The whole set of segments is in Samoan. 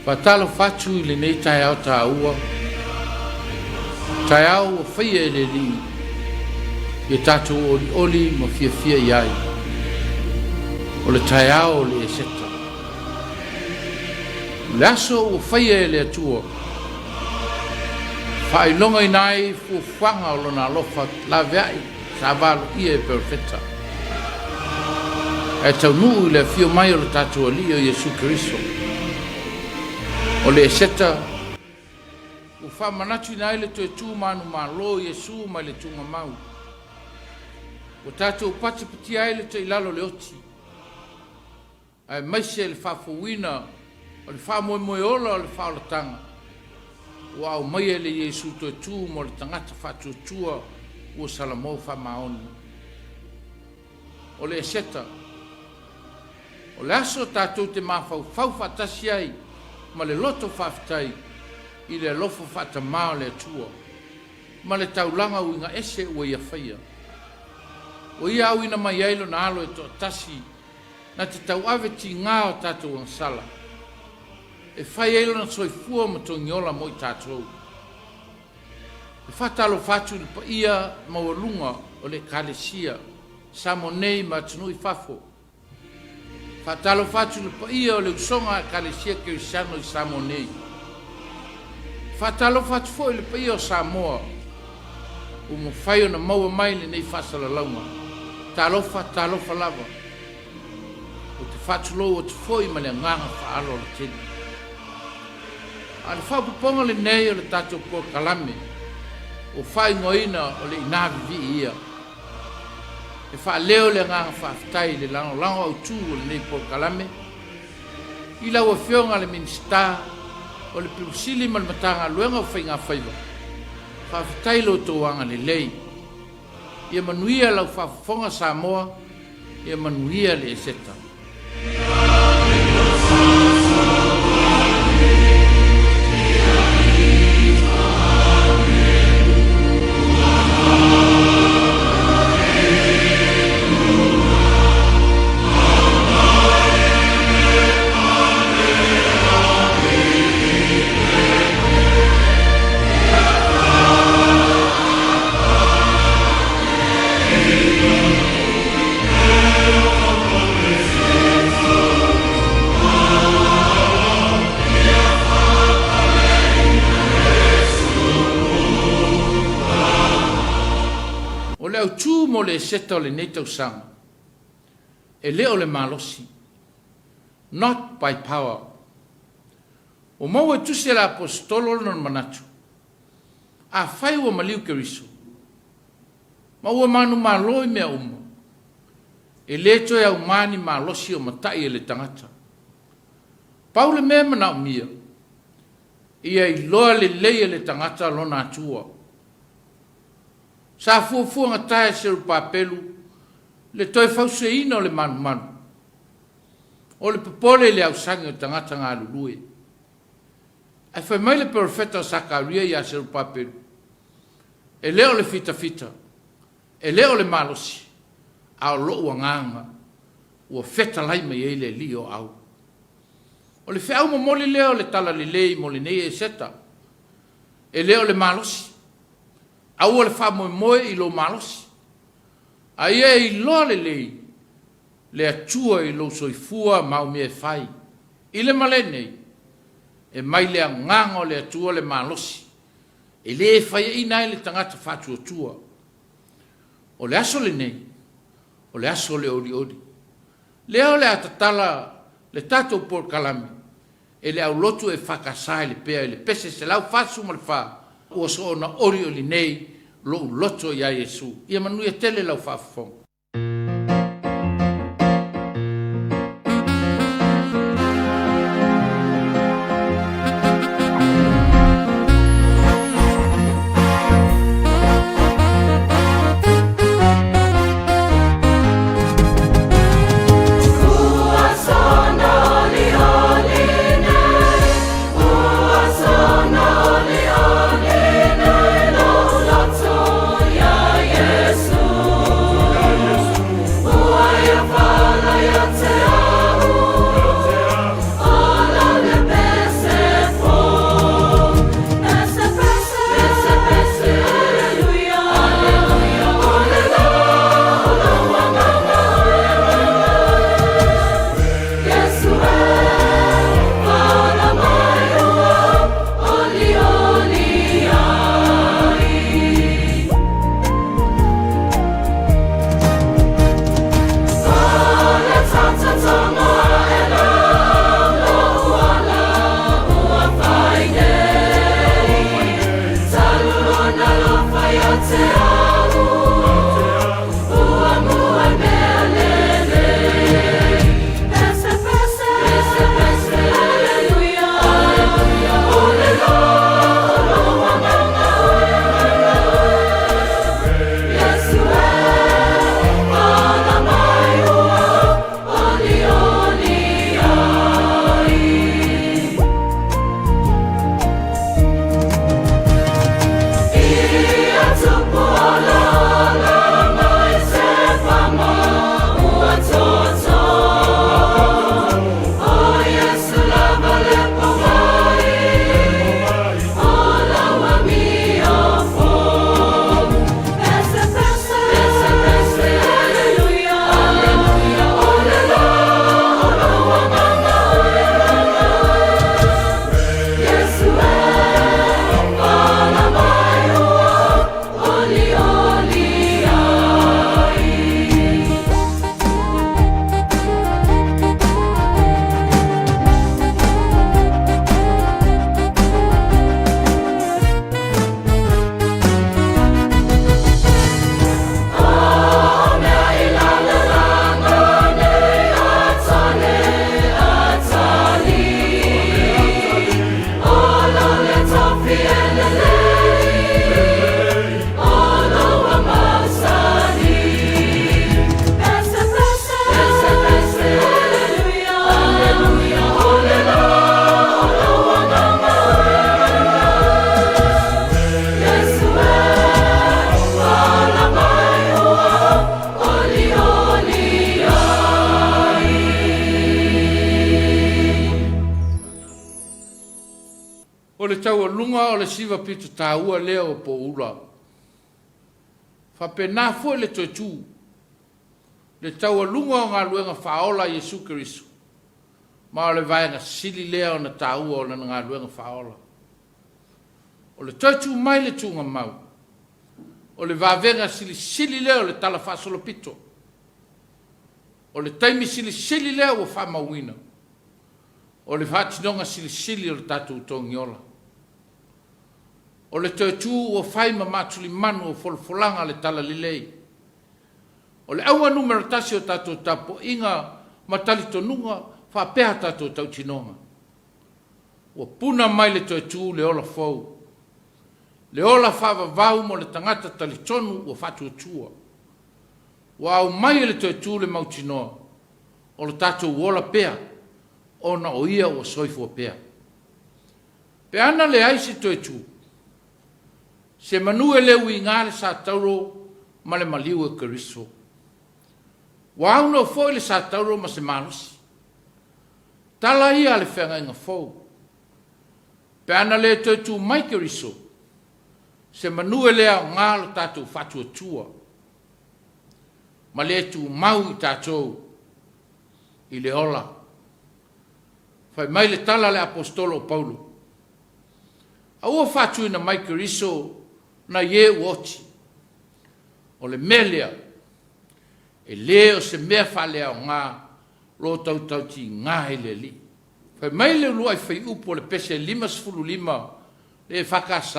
Faatalofa atu i lenei taeao taua, taeao ua faia e le Alii ia tatou olioli ma fiafia i ai, o le taeao o le Eseta. O le aso ua faia e le Atua, faailogaina ai fuafuaga o Lona alofa laveai sa valoia e Perofeta, ae taunuu i le afio mai o le tatou Alii o Iesu Keriso. O le Eseta ua faamanatuina ai le toe tu manumalo o Iesu mai le tuugamau, ua tatou patipatia ai le toilalo o le oti, aemaise le faafouina o le faamoemoe ola o le faaolataga ua aumaia e le Iesu toe tu mo le tagata faatuatua ua salamo faamaoni. O le Eseta, o le aso tatou te mafaufau faatasi ai ma le loto faafetai i le alofa faatamā o le Atua ma le taulaga uiga ese ua Ia faia. Ua Ia auina mai ai Lona Alo e toatasi na te tauave tigā o tatou agasala, e fai ai lona soifua ma togiola mo i tatou. E faatalofa atu i le paia maualuga o le Ekalesia Samoa nei ma atunuu i fafo. Faatalofa atu i le paia o le usoga a Ekalesia Kerisiano i Samoa nei. Faatalofa atu foi i le paia o Samoa ua mafai ona maua mai lenei faasalalauga. Talofa, talofa lava. Ou te faatulou atu foi ma le agaga faaaloalo tele. A o le faaopoopoga lenei o le tatou polokalame ua faaigoaina o le Ina Vivii Ia. E faaleo le agaga faafetai i le lagolago autu o lenei polokalame i lau Afioga i le Minisita o le Pule Sili ma le Matagaluega o Faiga Faiva. Faafetai i lo outou agalelei. Ia manuia lau faafofoga Samoa, ia manuia le Eseta. O le autu mo le Eseta o lenei tausaga, e le o le malosi, not by power. Ua maua e tusi a le Aposetolo lona manatu, Afai ua maliu Keriso, ma ua manumalo i mea uma, e le toe aumā ni malosi o matai e le tagata. Pau le mea e manaomia, ia iloa lelei e le tagata lona Atua. Sa fuafuagata e Serupapelu le toe fausiaina o le manumanu, o le popole i le ausagi o tagata galulue. Ae fai mai le perofeta o Sakaria ia Serupapelu, E le o le fitafita, e le o le malosi, a o lou agaga ua fetalai mai ai le Alii o Au. O le feau momoli lea o le Talalelei mo lenei Eseta, e le o le malosi. Aua le faamoemoe i lou malosi, a ia e iloa lelei le Atua i lou soifua ma au mea e fai. I le male nei, e mai le Agaga o le Atua le malosi e le faiaina ai le tagata faatuatua. O le aso lenei, o le aso o le olioli. Lea o le a tatala le tatou polokalame e le aulotu EFKS i Lepea i le pese 144 ua soona olioli nei lou loto iā Iesu. Ia manuia tele lau faafofoga. le taualuga o le siva pito taua lea o Poula. Faapena foi le toe tu, le taualuga o galuega faaola a Iesu Keriso, ma o le vaega sili lea ona taua o Lana galuega faaola. O le toe tu mai le tuugamau, o le vavega silisili lea o le talafaasolopito. O le taimi silisili lea ua faamauina, o le faatinoga silisili o le tatou togiola. O le toe tu ua fai ma matulimanu o folafolaga le talalelei. O le auga numera tasi o tatou tapuaiga ma talitonuga faapea a tatou tautinoga, ua puna mai le toe tu le ola fou, le ola faavavau mo le tagata talitonu ua faatuatua. Ua aumai e le toe tu le mautinoa o lo tatou ola pea ona o Ia ua soifua pea. Pe ana leai se toe tu, se manu e le uiga le satauro ma le maliu e Keriso. Ua aunoa foi le satauro ma se malosi. Tala ia a le feagaiga fou. Pe ana le toe tu mai Keriso, se manu e le aoga lo tatou faatuatua ma le tumau i tatou i le ola. Fai mai le tala a le Aposetolo o Paulo, A ua faatuina mai Keriso nai e ua oti, o le mea lea, e le o se mea faaleaoga lo tautautiga i le Alii. Fai mai le uluai fuaiupu o le pese 55 le EFKS,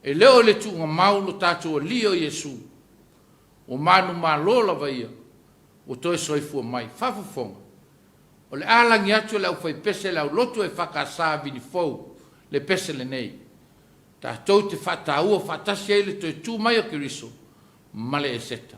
E le o i le tuugamau lo tatou Alii o Iesu, ua manumalo lava ia, ua toe soifua mai. Faafofoga, o le a lagi atu e le aufaipese a le aulotu EFKS Vini Fou le pese lenei, tatou te faataua faatasi ai le toe tu mai o Keriso ma le Eseta.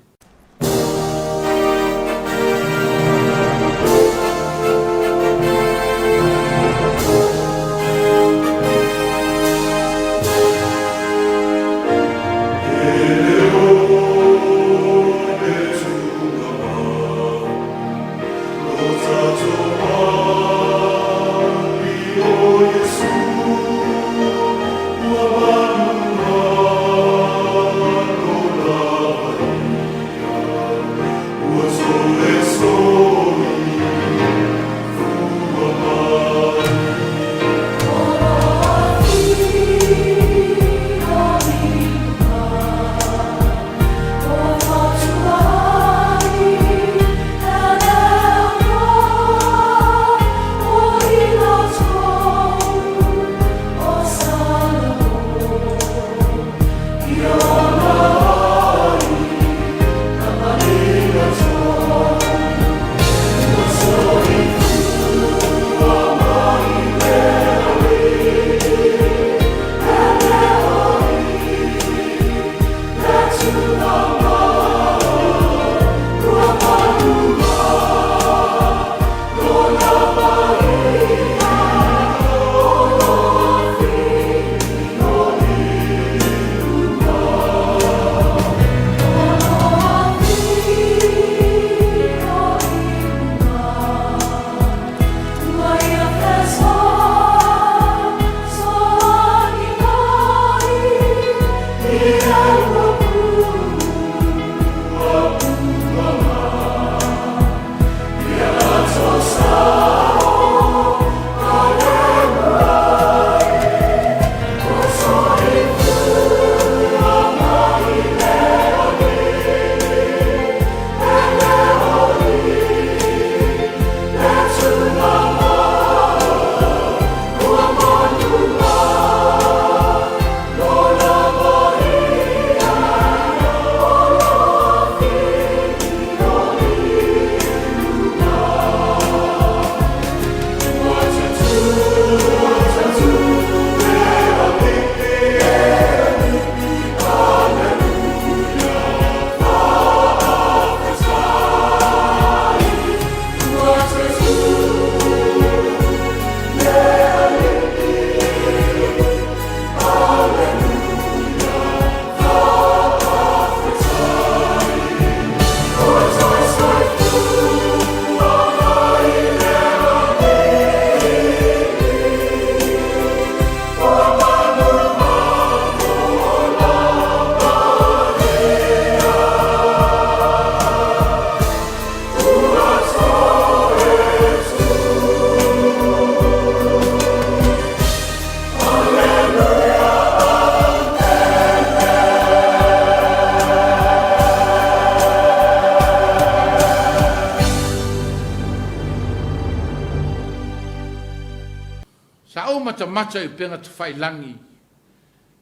matamata i upega tafailagi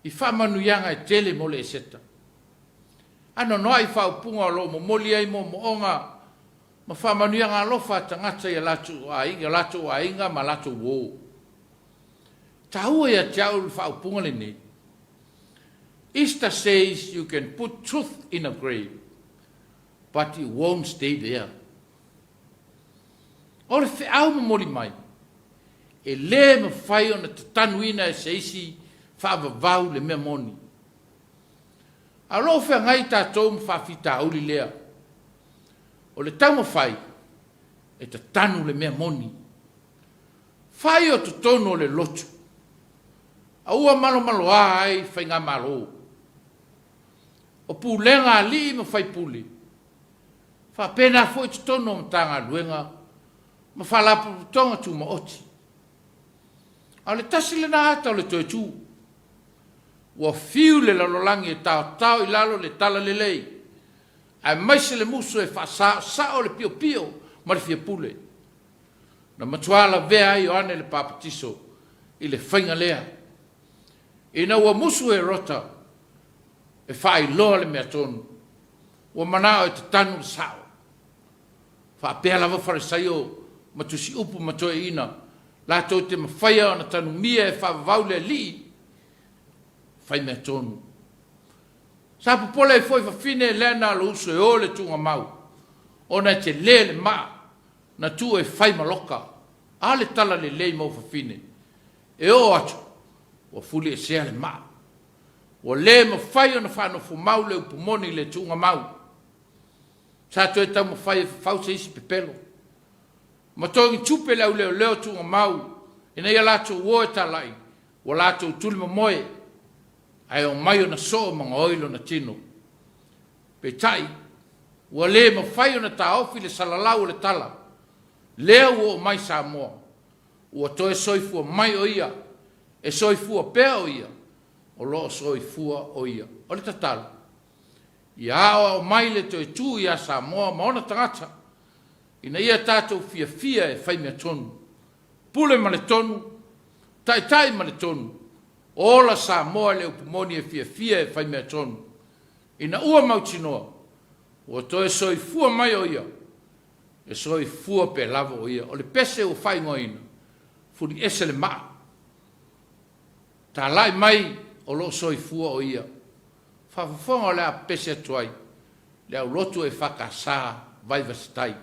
i faamanuiaga e tele mo le Eseta. Anoanoai faaupuga o lo o momoli ai moomooga ma faamanuiaga alofa a tagata i a latou aiga ma latou uo. E taua ia te au le faaupuga lenei, Easter says you can put truth in a grave, but it won't stay there. O le feau momoli mai, e le mafai ona tatanuina e se isi faavavau le mea moni. A o lo o feagai tatou ma faafitauli lea, o le taumafai e tatanu le mea moni. Fai o totonu o le lotu, a ua malomaloa ai faigamalo. O pulega a alii ma faipule, faapena foi totonu o Matagaluega ma Faalapotopotoga Tumaoti. A o le tasi lena ata o le toe tu. Ua fiu le lalolagi e taotao i lalo le talalelei, aemaise le musu e faasaosao le piopio ma le fiapule. Na matua lavea ai Ioane le Papatiso i le faiga lea. Ina ua musu Herota e faailoa le mea tonu, ua manao e tatanu le sao. Faapea lava Farisaio ma tusiupu ma toeaiina, latou te mafaia ona tanumia e faavavau le Alii fai mea tonu. Sa popole ai foi fafine lea na o le uso e o le tuugamau, ona e tele le maa na tuu e fai ma loka. A le tala lelei mo fafine, e oo atu ua fuliesea le maa. Ua le mafai ona faanofomau le upu moni i le tuugamau. Sa toe taumafai e fafau se isi pepelo ma togitupe le auleoleo tuugamau ina ia latou o e talai ua latou tulimomoe ae omai ona soo ma gaoi lona tino. Peitai, ua le mafai ona taofi le salalau o le tala, lea ua oo mai Samoa, ua toe soifua mai o ia, e soifua pea o ia, o lo o soifua o ia. O le tatalo, ia aoao mai le toe tu ia Samoa ma ona tagata, ina ia tatou fiafia e fai mea tonu, pule ma le tonu, taitai ma le tonu, ola Samoa i le upu moni e fiafia e fai mea tonu. Ina ua mautinoa, ua toe soifua mai o ia, e soifua pea lava o ia. O le pese ua faaigoaina, fuliese le maa, talai mai o lo o soifua o ia. Faafofoga o le a pepese atu ai le aulotu EFKS Vaivase Tai.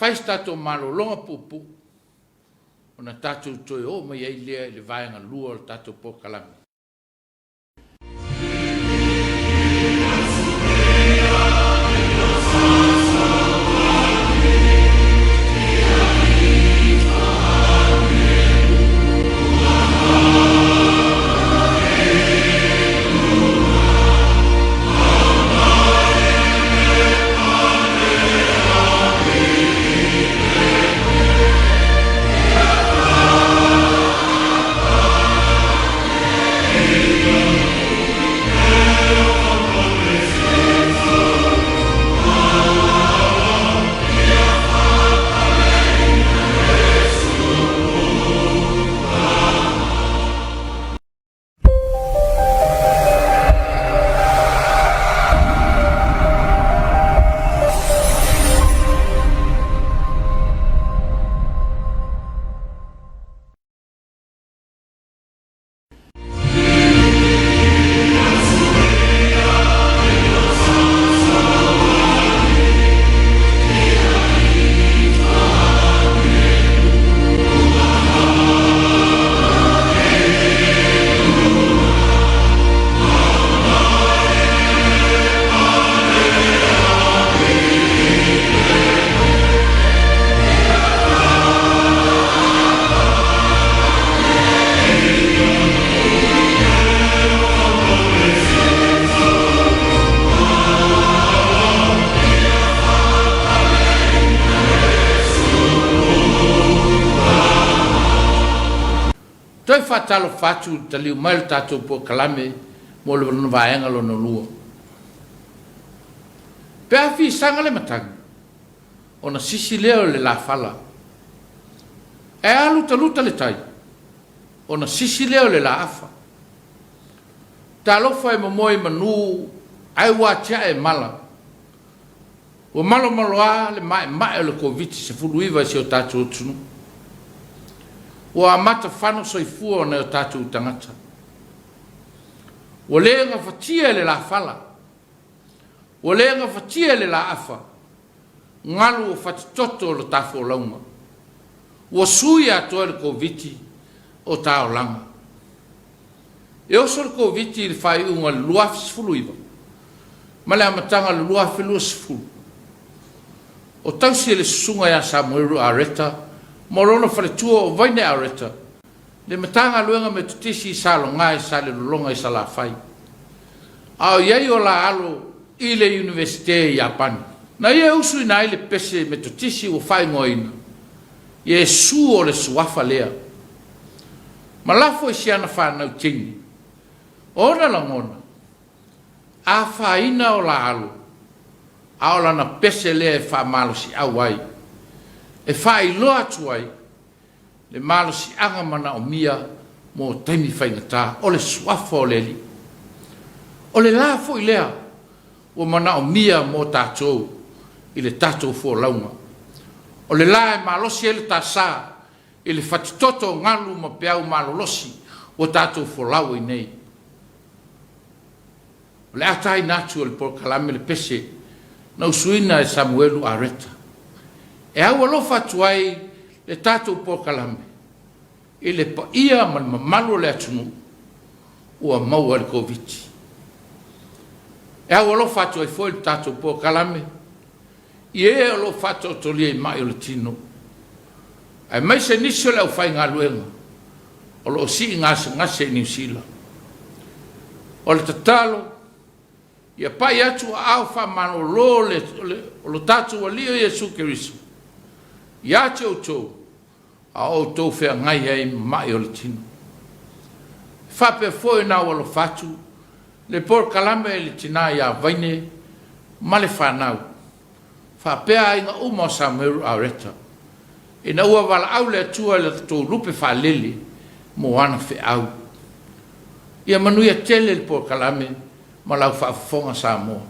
Fai se tatou malologa puupuu ona tatou toe oo mai ai lea i le vaega lua o le tatou polokalame. Toe faatalofa atu i le taliu mai o le tatou polokalame mo lona vaega lona lua. Pe a fisaga le matagi, ona sisi lea o le lafala. Ae a lutaluta le tai, ona sisi lea o le laafa. Talofa e momoe i manu ae ua atiae e mala. Ua malomaloa le maemae o le Koviti-19 i si o tatou atunuu. Ua amata fano soifua o nai o tatou tagata. Ua le gafatia e le lafala, ua le gafatia e le laafa galu o fatitoto o le tafolauga. Ua sui atoa e le Koviti o taolaga. E oso le Koviti i le faaiuga o le 2019 ma le amataga o le 2020. O tausi e le Susuga ia Samueru Areta ma lona faletua o Vaine Areta le Matagaluega Metotisi i Saloga i Salelologa i Salafai, a o i ai o la alo i le Iunivesite i Iapani. Na ia e usuina ai le pese Metotisi ua faaigoaina, Iesu o le Suafa lea. Ma lafo i si ana fanau teine. O ona lagona, afaina o la alo, a o lana pese lea e faamalosiau ai, e faailoa atu ai le malosiaga manaomia mo taimi faigata, o le Suafa o le Alii. O le la foi lea ua manaomia mo tatou i le tatou folauga. O le la e malosi ai le ta sa i le fatitoto o galu ma peau malolosi ua tatou folau ai nei. O le ataina atu o le polokalame le pese na usuina e Samuelu Areta e aualofa atu ai le tatou polokalame i le paia ma le mamalu o le atunuu ua maua i le Koviti. E aualofa atu ai foi le tatou polokalame i e o lo o faataotolia i mai o le tino, aemaise nisi o le aufaigaluega o lo o sii gasegase i Niu Sila. O le tatalo, ia pai atu aao faamalolo o lo tatou Alii o Iesu Keriso ia te outou a o outou feagai ai ma mai o le tino. E faapea foi ona aualofa atu le polokalame i le tina ia Vaine ma le fanau, faapea aiga uma o Samueru Areta, ina ua valaau le Atua i le tou lupe faalele mo ana feau. Ia manuia tele le polokalame ma lau faafofoga Samoa.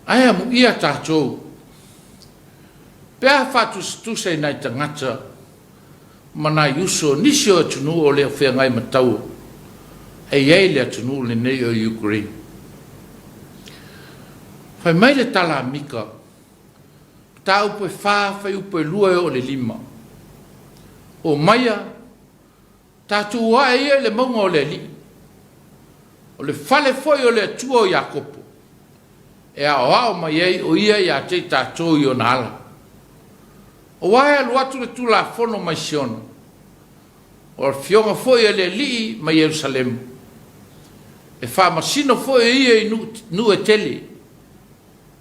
Ae amuia tatou pe a faatusatusa i nai tagata ma nai uso nisi o atunuu o le o feagai ma taua e i ai le atunuu lenei o Ukraine. Fai mai le tala a Mika, mataupu e 4, fuaiupu e 2 e oo i le 5. Omaia, tatou o ae ia i le mauga o le Alii, o le fale foi o le Atua o Iakopo, e aoao mai ai o ia ia te i tatou i ona ala. Aua e alu atu le Tulafono mai Siona, o afioga foi a le Alii mai Ierusalema, e faamasino foi e ia i nuu e tele,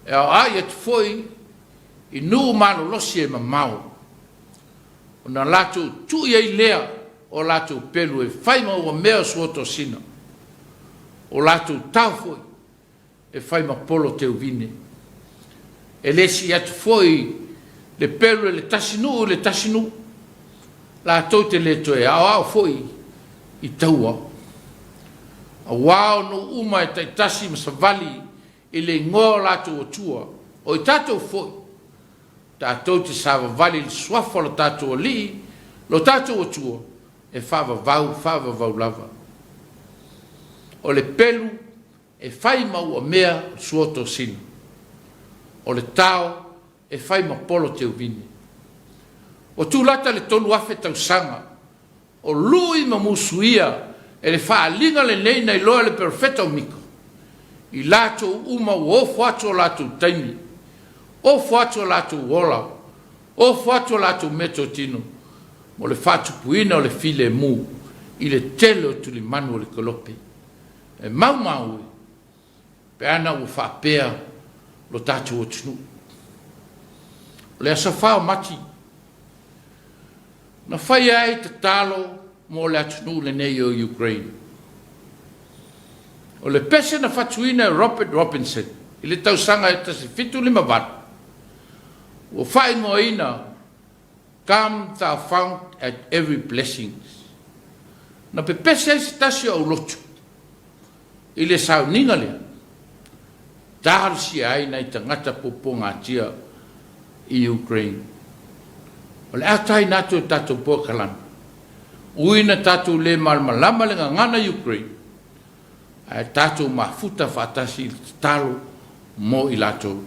e aoai atu foi i nuu malolosi e mamao, ona latou tui ai lea o latou pelu e fai ma uamea o suotosina, o latou tao foi e fai ma polo teuvine. E le sii atu foi le pelu e le tasi nuu i le tasi nuu, latou te le toe aoao foi i taua, auā o nuu uma e taitasi ma savali i le igoa o latou atua, o i tatou foi, tatou te savavali i le suafa o lo tatou Alii, lo tatou Atua, e faavavau faavavau lava. O le pelu e fai ma uamea o le suotosina, o le tao e fai ma polo teuvine. Ua tulata le 3,000 tausaga o lui ma musuia e le faaaliga lenei na iloa e le Perofeta o Mika, i latou uma ua ofo atu o latou taimi, ofo atu o latou ola, ofo atu o latou meatotino mo le faatupuina o le filemu i le tele o tulimanu o le kelope. E maumau e pe ana ua faapea lo tatou atunuu. O le aso 4 o Mati, na faia ai tatalo mo le atunuu lenei o Ukraine. O le pese na fatuina e Robert Robinson i le tausaga e 1758, ua faaigoaina Come Thou Fount at Every Blessing. Na pepese ai se tasi o aulotu i le sauniga lea, talosia ai nai tagata puapuagatia i Ukraine. O le a taina atu e tatou polokalame, ui ina tatou le malamalama le gagana Ukraine, ae tatou mafuta faatasi i le tatalo mo i latou.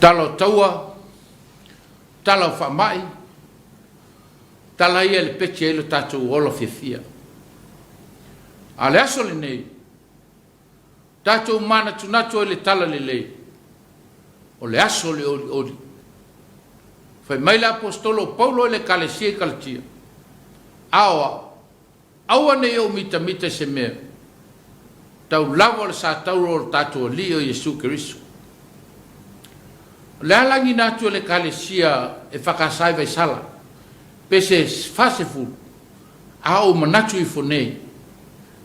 Tala o taua, tala o faamai, tala ia e lepeti ai lo tatou ola fiafia. A o le aso lenei, tatou manatunatu ai le tala lelei, o le aso o le olioli. Fai mai le Aposetolo o Paulo i le Ekalesia i Kalatia, A o au, aua ne i ou mitamita i se mea, tau lava o le satauro o lo tatou Alii o Iesu Keriso. O le a lagiina atu e le Ekalesia e FKS i Vaisala, pe se 40, a ou manatu ifo nei,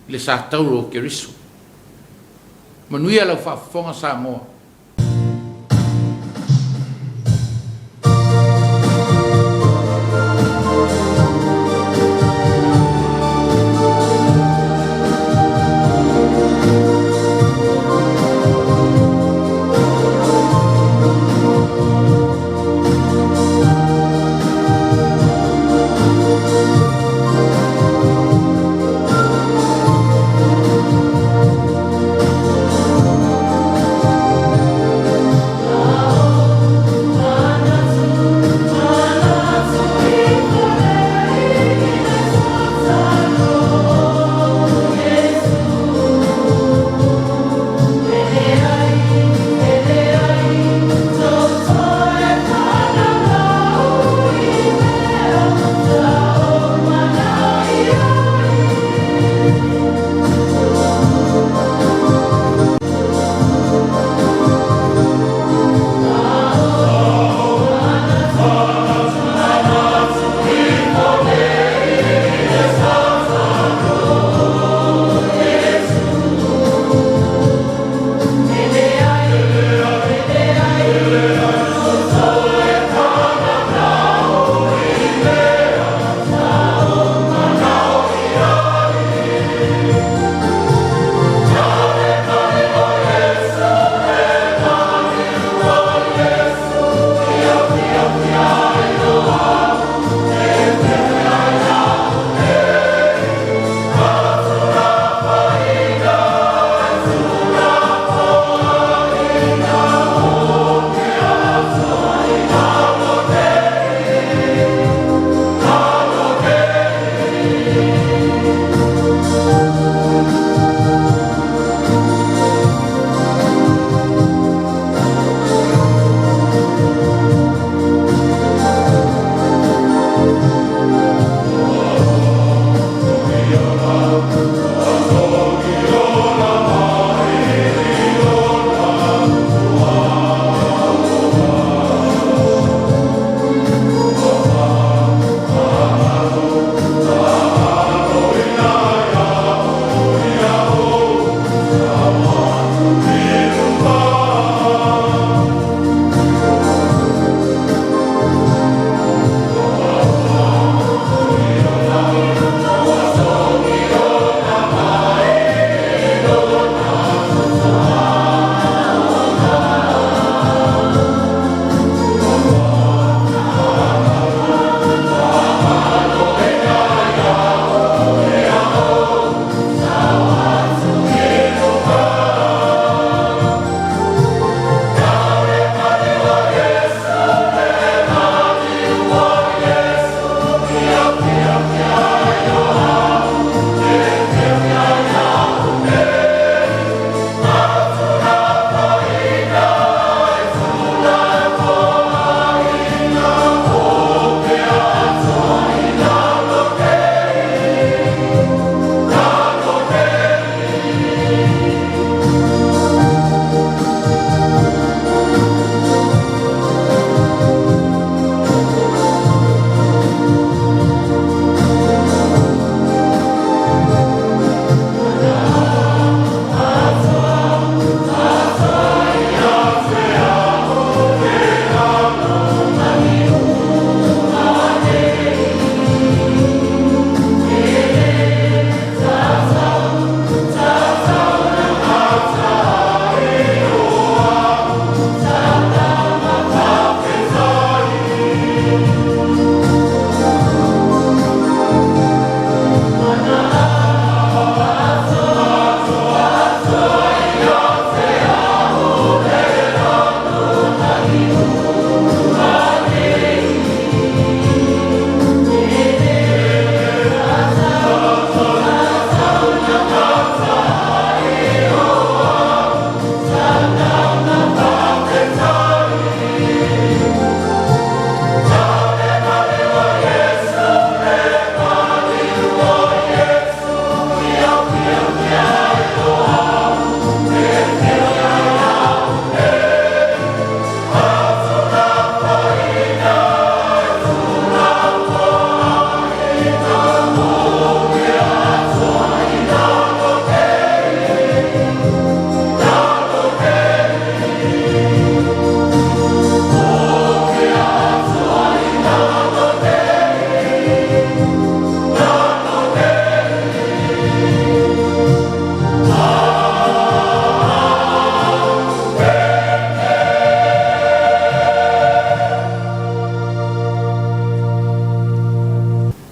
i le satauro o Keriso. Manuia lau faafofoga Samoa.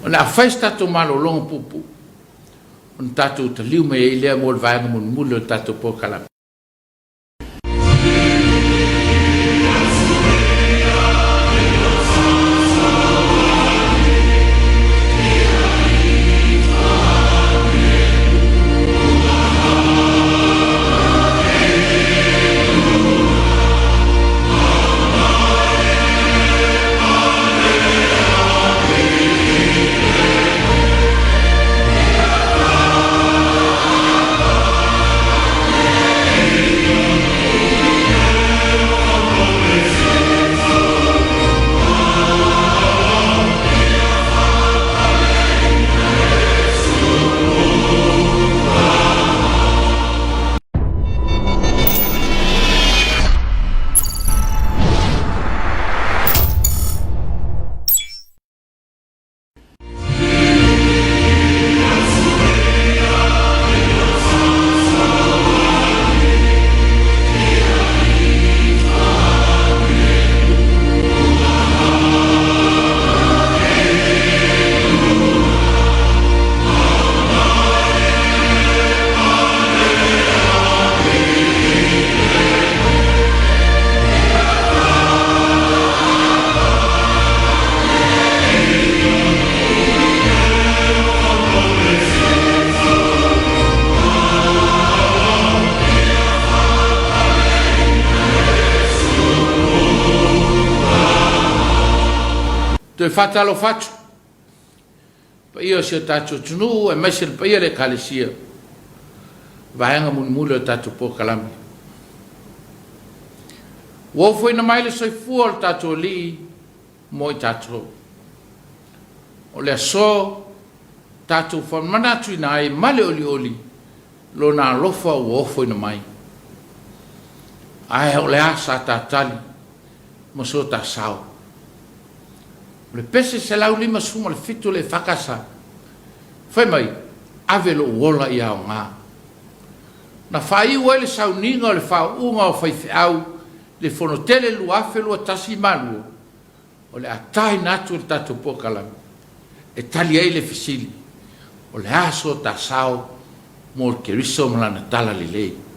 O le a fai se tatou malologa puupuu ona tatou taliu mai ai lea mo le vaega mulimuli o le tatou polokalame. Toe faatalofa atu paia o si o tatou atunuu aemaise le paia o le Ekalesia, vaega mulimuli o le tatou polokalame. Ua ofoina mai le soifua o le tatou Alii mo i tatou. O le aso tatou faamanatuina ai ma le olioli Lona alofa ua ofoina mai. Ae o le a sa ta tali ma so ta sao? O le pese 157 o le EFKS, fai mai, Ave lou ola ia aoga. Na faaiu ai le sauniga o le faauuga o faifeau le Fonotele 2021 ma 2, o le a taina atu e le tatou polokalame e tali ai le fesili, o le a so ta sao mo le Keriso ma lana talalelei?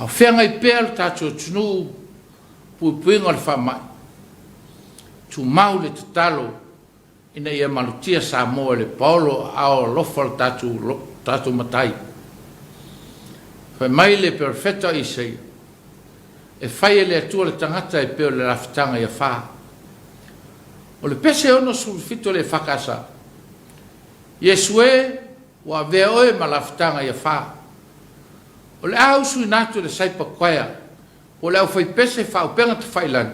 A o feagai pea lo tatou atunuu puipuiga o le faamai, tumau le tatalo ina ia malutia Samoa i le paolo o aao alofa o le tatou Matai. Fai mai le Perofeta o Isaia, E fai e le Atua le tagata e pei o le lafutaga ia fa. O le pese 67 a le EFKS, Iesu e, ua avea oe ma lafutaga ia fa. O le a usuina atu e le Cyber Choir po o le aufaipese faaupega tafailagi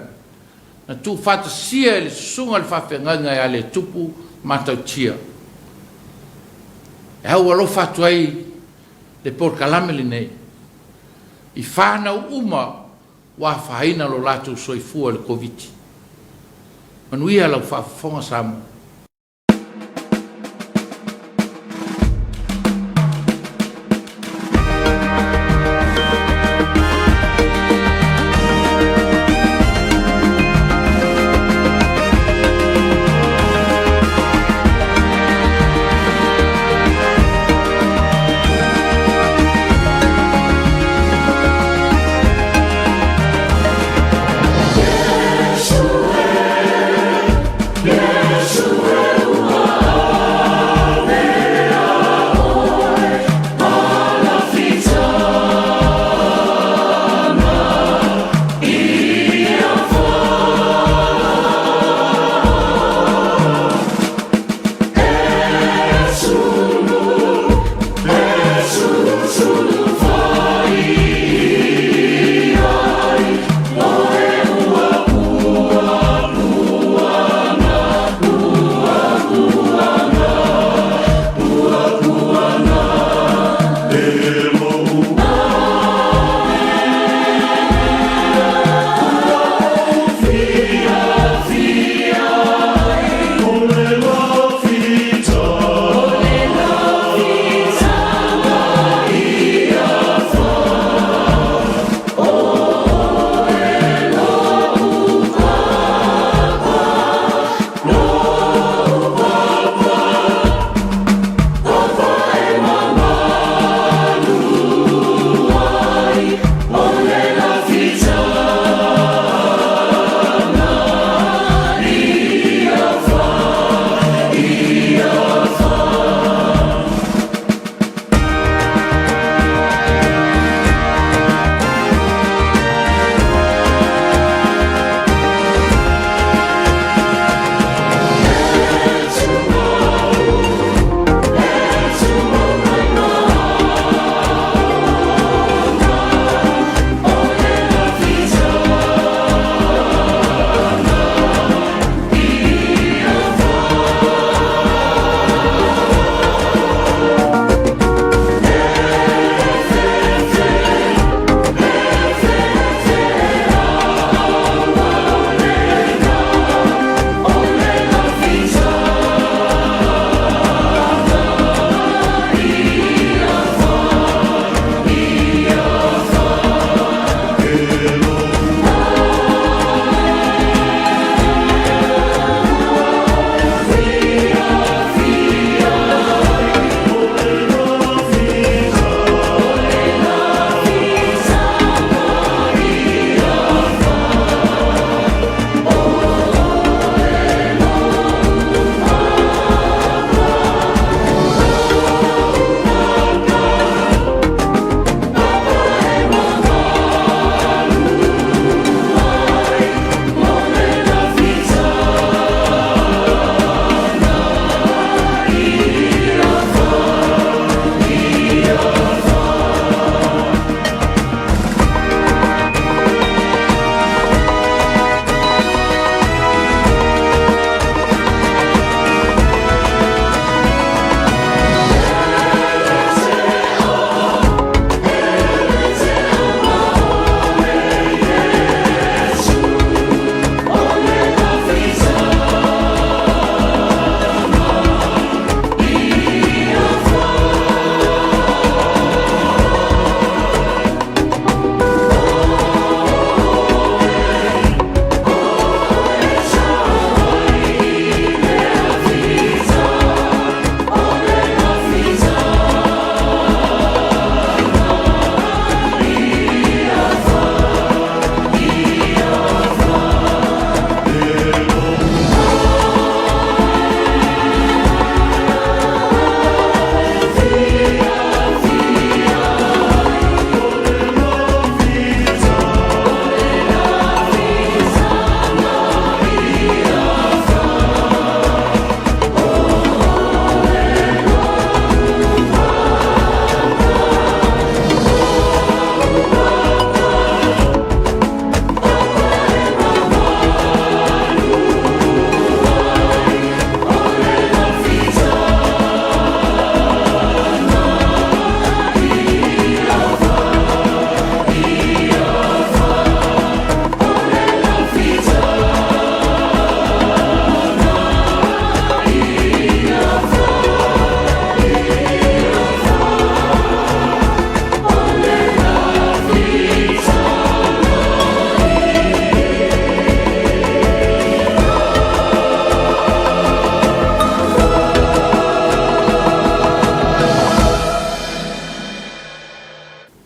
na tuufaatasia e le Susuga i le Faafeagaiga ia Letupu Matautia e aualofa atu ai le polokalame lenei i fanau uma ua afaina lo latou soifua i le Koviti. Manuia lau faafofoga Samoa.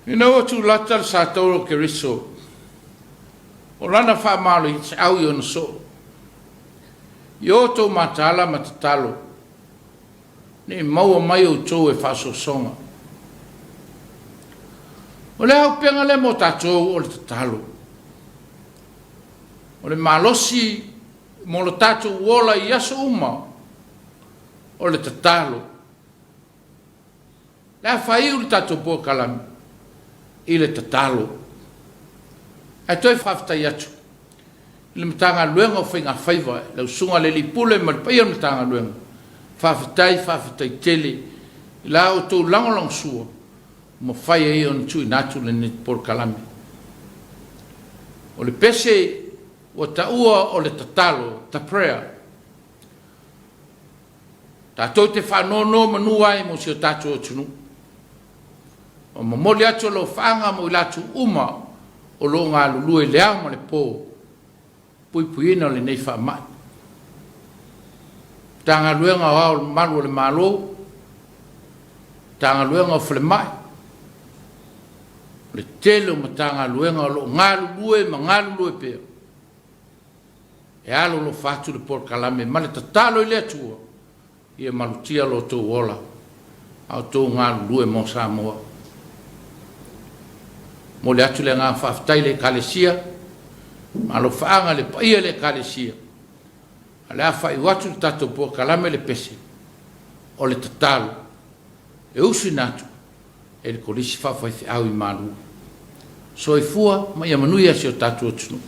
Ina ua tulata le satauro o Keriso, o lana faamaloisiau i ona soo, i o outou mataala ma tatalo, ne i maua mai outou e faaosoosoga. O le auupega lea mo tatou o le tatalo. O le malosi mo lo tatou ola i aso uma, o le tatalo. Le a faaiu le tatou polokalame i le tatalo. Ae toe faafetai atu i le Matagaluega o Faiga Faiva, lau Susuga i le Alii Pule ma le paia o le Matagaluega, faafetai faafetai tele i la outou lagolagosua ua mafai ai ona tuuina atu lenei polokalame. O le pese ua taua o le tatalo, the prayer, tatou te faanonomanu ai mo si o tatou atunuu. Ua momoli atu alofaaga mo i latou uma o lo o galulue i le ao ma le po, puipuiina o lenei faamai. Matagaluega o Ao Mamalu o le Malo, Matagaluega o Falemai, o le tele o Matagaluega o lo o galulue ma galulue pea e alolofa atu le polokalame ma le tatalo i le Atua ia malutia lo outou ola a o outou galulue mo Samoa. Momoli atu le agaga faafetai i le Ekalesia, ma alofaaga i le paia i le Ekalesia, a o le a faaiu atu le tatou polokalame le pese o le tatalo e usuina atu e le Kolisi Faafaifeau i Malua. Soifua ma ia manuia si o tatou atunuu.